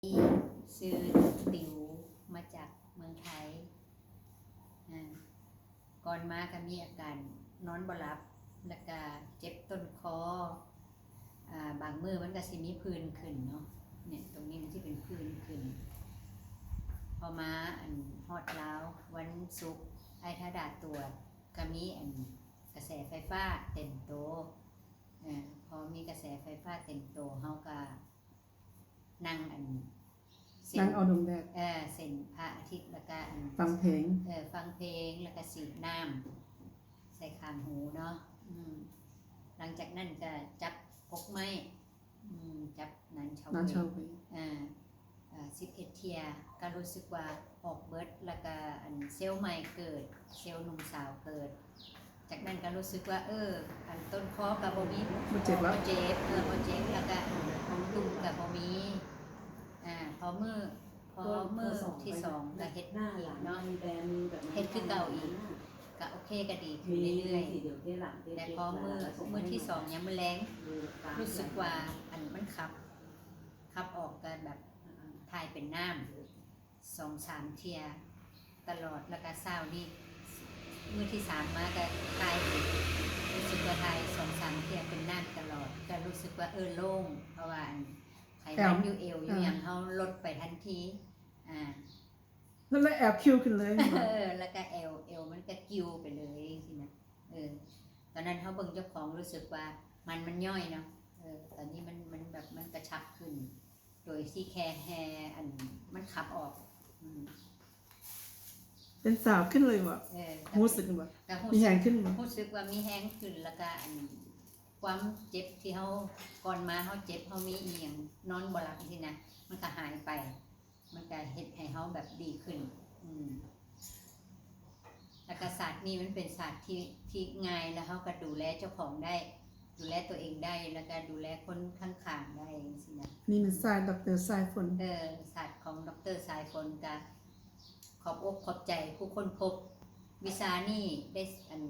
ຊື່ຕິວ ມາຈາກເມືອງໄທ. ອາ ກ່ອນມາກໍມີອາການນອນບໍ່ຫຼັບ ແລ້ວກໍເຈັບຕົ້ນຄໍ. ອາ ບາງມື້ມັນກໍຊິມີຜື່ນຂຶ້ນເນາະ, ເນຍ ຕົງນີ້ມັນຊິເປັນຜື່ນຂຶ້ນ. ພໍມາ ອັນ ຮອດລາວວັນສຸກ ອ້າຍທາດາຕວດ ກໍມີ ອັນ ກະແສໄຟຟ້າເຕັມໂຕ. ເອີ ພໍມີກະແສໄຟຟ້າເຕັມໂຕ ເຮົາກໍ ນັ່ງອັນ ເສັ້ນ ນັ່ງເອົາດົງແດດ ເອີ ເສັ້ນພະອາທິດ ແລ້ວກະອັນ ຟັງເພງ ເອີ ຟັງເພງ ແລ້ວກະສີດນ້ຳໃສ່ຂ້າງຫູເນາະ. ອືມ ຫຼັງຈາກນັ້ນກະຈັບກົກໄມ້ ອືມ ຈັບນານເຊົາເວຍ ນານເຊົາເວຍ ເອີ ເອີ ສິບເອັດເທື່ອ ກະຮູ້ສຶກວ່າອອກເບິດ ແລ້ວກະອັນ ເຊວໃໝ່ເກີດ ເຊວໜຸ່ມສາວເກີດ. ຈາກນັ້ນກໍຮູ້ສຶກວ່າ ເອີ ອັນຕົ້ນຄໍກໍບໍ່ມີ ບໍ່ເຈັບແລ້ວ ບໍ່ເຈັບ ເອີ ບໍ່ເຈັບ ແລ້ວກໍອັນ ຕຸ່ມກໍບໍ່ມີ. ອາ ພໍມື້ ພໍມື້ທີສອງກໍເຮັດອີກເນາະ ເຮັດຄືເກົ່າອີກ ກໍໂອເຄ ກໍດີຂຶ້ນເລື້ອຍໆ. ແຕ່ພໍມື້ ມື້ທີສອງຍາມມື້ແລງ ຮູ້ສຶກວ່າ ອັນ ມັນຂັບ ຂັບອອກກໍແບບຖ່າຍເປັນນ້ຳ ສອງສາມເທື່ອຕະຫຼອດ ແລ້ວກະເຊົ້ານີ້ ມື້ທີສາມມາກະຖ່າຍອີກ ຮູ້ສຶກວ່າຖ່າຍສອງສາມເທື່ອເປັນນ້ຳຕະຫຼອດ ກະຮູ້ສຶກວ່າ ເອີ ໂລ່ງ ເພາະວ່າອັນໄຂມັນຢູ່ເອວຢູ່ຫຍັງ ເຮົາລົດໄປທັນທີ. ອາ ແລ້ວແອວຄິວຂຶ້ນເລີຍ ເອີ ແລ້ວກະແອວ ແອວມັນກະກິວໄປເລີຍຊີ້ນະ. ເອີ ຕອນນັ້ນເຮົາເບິ່ງເຈົ້າຂອງ ຮູ້ສຶກວ່າມັນ ມັນຍ່ອຍເນາະ. ເອີ ຕອນນີ້ມັນ ມັນແບບ ມັນກະຊັບຂຶ້ນ ໂດຍທີ່ແຄ່ແຮ່ ອັນ ມັນຂັບອອກ. ອືມ ເປັນສາວຂຶ້ນເລີຍບໍ່? ເອີ ຮູ້ສຶກບໍ່? ມີແຮງຂຶ້ນບໍ່? ຮູ້ສຶກວ່າມີແຮງຂຶ້ນ ແລ້ວກະອັນ ຄວາມເຈັບທີ່ເຮົາ ກ່ອນມາເຮົາເຈັບ ເຮົາມີອີ່ຫຍັງ ນອນບໍ່ຫຼັບຊີ້ນະ ມັນກະຫາຍໄປ ມັນກະເຮັດໃຫ້ເຮົາແບບດີຂຶ້ນ. ອືມ ແລ້ວກະສາດນີ້ມັນເປັນສາດທີ່ ທີ່ງ່າຍ ແລ້ວເຮົາກະດູແລເຈົ້າຂອງໄດ້ ດູແລຕົວເອງໄດ້ ແລ້ວກະດູແລຄົນຂ້າງໆໄດ້ຊີ້ນະ. ນີ້ແມ່ນສາດ ດອກເຕີ ສາຍຝົນ ເອີ ສາດຂອງ ດອກເຕີ ສາຍຝົນ ກະຂອບອົກຂອບໃຈຜູ້ຄົ້ນພົບວິຊານີ້ ໄດ້ ອັນ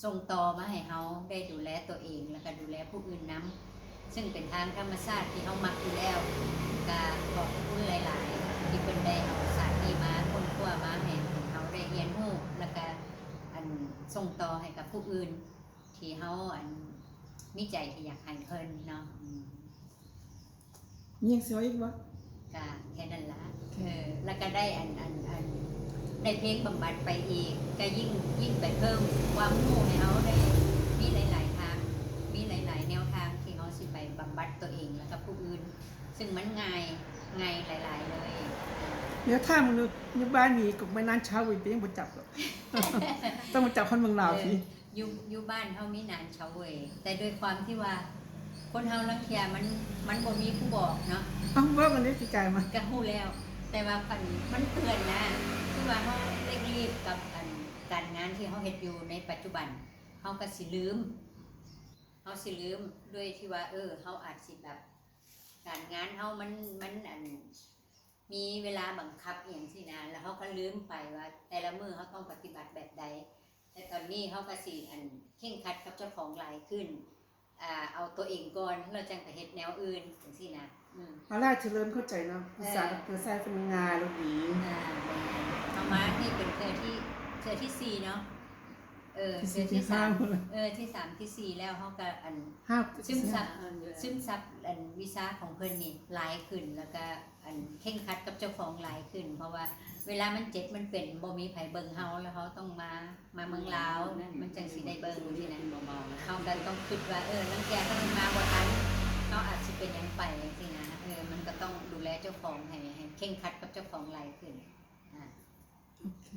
ສົ່ງຕໍ່ມາໃຫ້ເຮົາໄດ້ດູແລຕົວເອງ ແລ້ວກະດູແລຜູ້ອື່ນນຳ ຊຶ່ງເປັນທາງທຳມະຊາດທີ່ເຮົາມັກຢູ່ແລ້ວ. ກະຂອບຄຸນຫຼາຍໆ ທີ່ເພິ່ນໄດ້ເອົາສາດນີ້ມາຄົ້ນຄວ້າມາໃຫ້ເຮົາໄດ້ຮຽນຮູ້ ແລ້ວກະ ອັນ ສົ່ງຕໍ່ໃຫ້ກັບຜູ້ອື່ນ ທີ່ເຮົາ ອັນ ມີໃຈທີ່ຢາກໃຫ້ເພິ່ນເນາະ. ອືມ ມີຫຍັງຊິເວົ້າອີກບໍ່? ກະແຄ່ນັ້ນລະ. ເອີ ແລ້ວກະໄດ້ອັນ ອັນ ອັນ ໄດ້ເພງບຳບັດໄປອີກ ກະຍິ່ງ ຍິ່ງໄປເພີ່ມຄວາມຮູ້ໃຫ້ເຮົາໄດ້ມີຫຼາຍໆທາງ ມີຫຼາຍໆແນວທາງທີ່ເຮົາຊິໄປບຳບັດຕົວເອງ ແລ້ວກະຜູ້ອື່ນ ຊຶ່ງມັນງ່າຍ ງ່າຍຫຼາຍໆເລີຍ. ແນວທາງຢູ່ ຢູ່ບ້ານນີ້ກໍໄປນານເຊົາໄປ ໄປຍັງບໍ່ຈັບດອກ ຕ້ອງມາຈັບຄົນເມືອງລາວ ເອີ ພີ້. ຢູ່ ຢູ່ບ້ານເຮົາມີນານເຊົາເວີຍ ແຕ່ດ້ວຍຄວາມທີ່ວ່າຄົນເຮົາລາງເທື່ອມັນ ມັນບໍ່ມີຜູ້ບອກເນາະ. ເອົ້າ ເວົ້າກັນເດ້ ປີກາຍມາ ກະຮູ້ແລ້ວ ແຕ່ວ່າຄັນມັນເຕືອນນະ ຄືວ່າເຮົາເລັ່ງລີບກັບ ອັນ ການງານທີ່ເຮົາເຮັດຢູ່ໃນປັດຈຸບັນ ເຮົາກະຊິລືມ ເຮົາຊິລືມ ດ້ວຍທີ່ວ່າ ເອີ ເຮົາອາດຊິແບບ ການງານເຮົາມັນ ມັນ ອັນ ມີເວລາບັງຄັບອີ່ຫຍັງຊີ້ນະ ແລ້ວເຮົາກໍລືມໄປວ່າແຕ່ລະມື້ເຮົາຕ້ອງປະຕິບັດແບບໃດ. ແຕ່ຕອນນີ້ເຮົາກໍຊິ ອັນ ເຄັ່ງຄັດກັບເຈົ້າຂອງຫຼາຍຂຶ້ນ ອາ ເອົາຕົວເອງກ່ອນ ແລ້ວຈັ່ງໄປເຮັດແນວອື່ນ ຈັ່ງຊີ້ນະ. ອືມ ເອົາຫຼາຍເທື່ອເລີ່ມເຂົ້າໃຈເນາະ ເອີ ພາສາດອກເຕີ ສາຍຝົນ ງ່າຍ ແລ້ວດີ. ອາ ແມ່ນ ເຮົາມານີ້ເປັນເທື່ອທີ ເທື່ອທີສີ່ເນາະ. ເອີ ເທື່ອທີສາມ ເອີ ທີສາມ ທີສີ່ແລ້ວ ເຮົາກໍ ອັນ ຊຶມຊັບ ຊຶມຊັບ ອັນ ວິຊາຂອງເພິ່ນນີ້ຫຼາຍຂຶ້ນ ແລ້ວກໍ ອັນ ເຄັ່ງຄັດກັບເຈົ້າຂອງຫຼາຍຂຶ້ນ ເພາະວ່າເວລາມັນເຈັບມັນເປັນ ບໍ່ມີໃຜເບິ່ງເຮົາ ແລ້ວເຮົາຕ້ອງມາ ມາເມືອງລາວ ມັນຈັ່ງຊິໄດ້ເບິ່ງຊີ້ນະ. ເຮົາກໍຕ້ອງຄິດວ່າ ເອີ ລາງເທື່ອເຮົາຍັງມາບໍ່ທັນ ເຮົາອາດຊິເປັນຫຍັງໄປຈັ່ງຊີ້ນະ. ເອີ ມັນກໍຕ້ອງດູແລເຈົ້າຂອງໃຫ້ ໃຫ້ເຄັ່ງຄັດກັບເຈົ້າຂອງຫຼາຍຂຶ້ນ. ອາ ໂອເຄ